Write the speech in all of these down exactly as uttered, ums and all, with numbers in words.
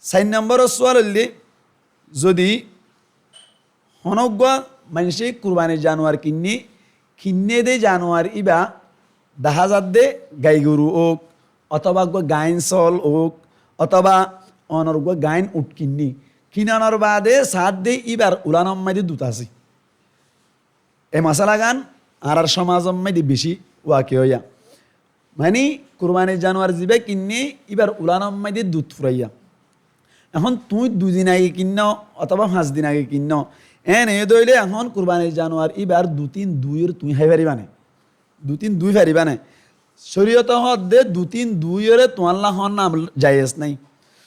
Sair nombor sual óilde, zodi honóggua maincé kurbani januar kinné, kinné dé januar íba dahá zadde gai goru óuk, otóba eggúa gaáin sóol óuk, otóba onor eggúa gaáin uth kinné, kinonor baade saádde íbar ulanor maidé dut asé. E masálagan añárar cómazor maidé bicí wakiya óiya. Mani, kurbani januar zibá kinné, íbar ulanor maidé dut furaiya. Ehón tuñí dui din age kinnó otóba fañs din age kinnó, éne óile ehón kurbani januar íbar dutín duiyoré tuñí hái faribá né? Dutín dui faribá né? Córiyote hoódde dutín duiyoré tuáñlla hoónna jayes nái.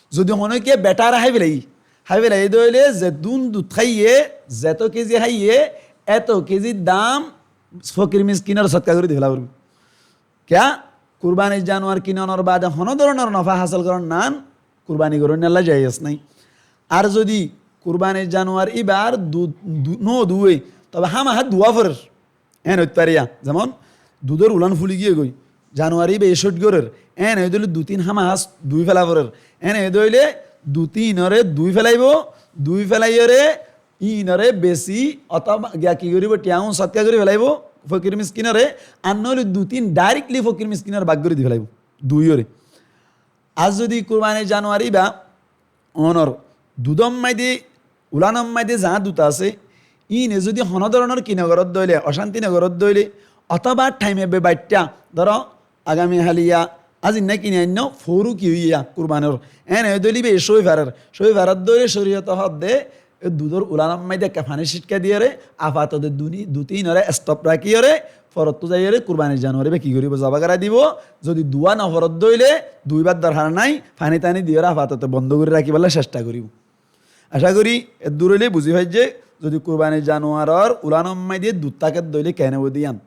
Zodi honókiye betáre hái felaiyé, hái felaiyé dé óile zedún dut háiye, zetó kezi háiye, éto kezir dam fokir miskinor sótka gorí di fela foribó. Kiyá? Kurbani januar kinonor baade honó doronor nofá hásil gorónnan kurbani gorónnalla jayes nái. Ar zodi kurbani januar íbar du-, du-, no duwé, tobe hámahá duwá forer. Éne óit fare, zemon dudor ulan fuli giyé goi, januar íba cót gorer, éne óide óile dutín hámahá dui fela forer. Éne óide óile dutínoré dui felaibó, dui felaiyóre íinoré besi otóba giya ki goríbo, thiañ ún sótka gorí felaibó fokir miskinoré, ar noóile dutín directly fokir miskinor bák gorí di felaibó, duiyoré. Ar zodi kurbani januar íba onor dudor maidé, ulanor maidé zaá dut asé, íine zodi honó doronor ki nogoródde óile, ocánti nogoródde óile, otóba thaim ebbe baiththá, dóro, agami háliya, azinná kini ainnó, foóru ki óiye yá kurbanir, éne óide óile íba cói farer, cói faredde óile córiyote hoódde, e dudor ulanor maidé ekká faní cítka diyóre, afatote duni-, dutínoré stop rakíyoré, forottú zaiyóre kurbani januar íba ki goríbo, zobá gorí dibo. Zodi duwá noforedde óile, duibar dorhar nái, faní taní diyóre afatote bondó gorí rakíbolla cectha goríbo. Acá gorí eddur óile buzí faijjé, zodi kurbani januaror ulanor maidé dut tákedde óile keén óibo de yían.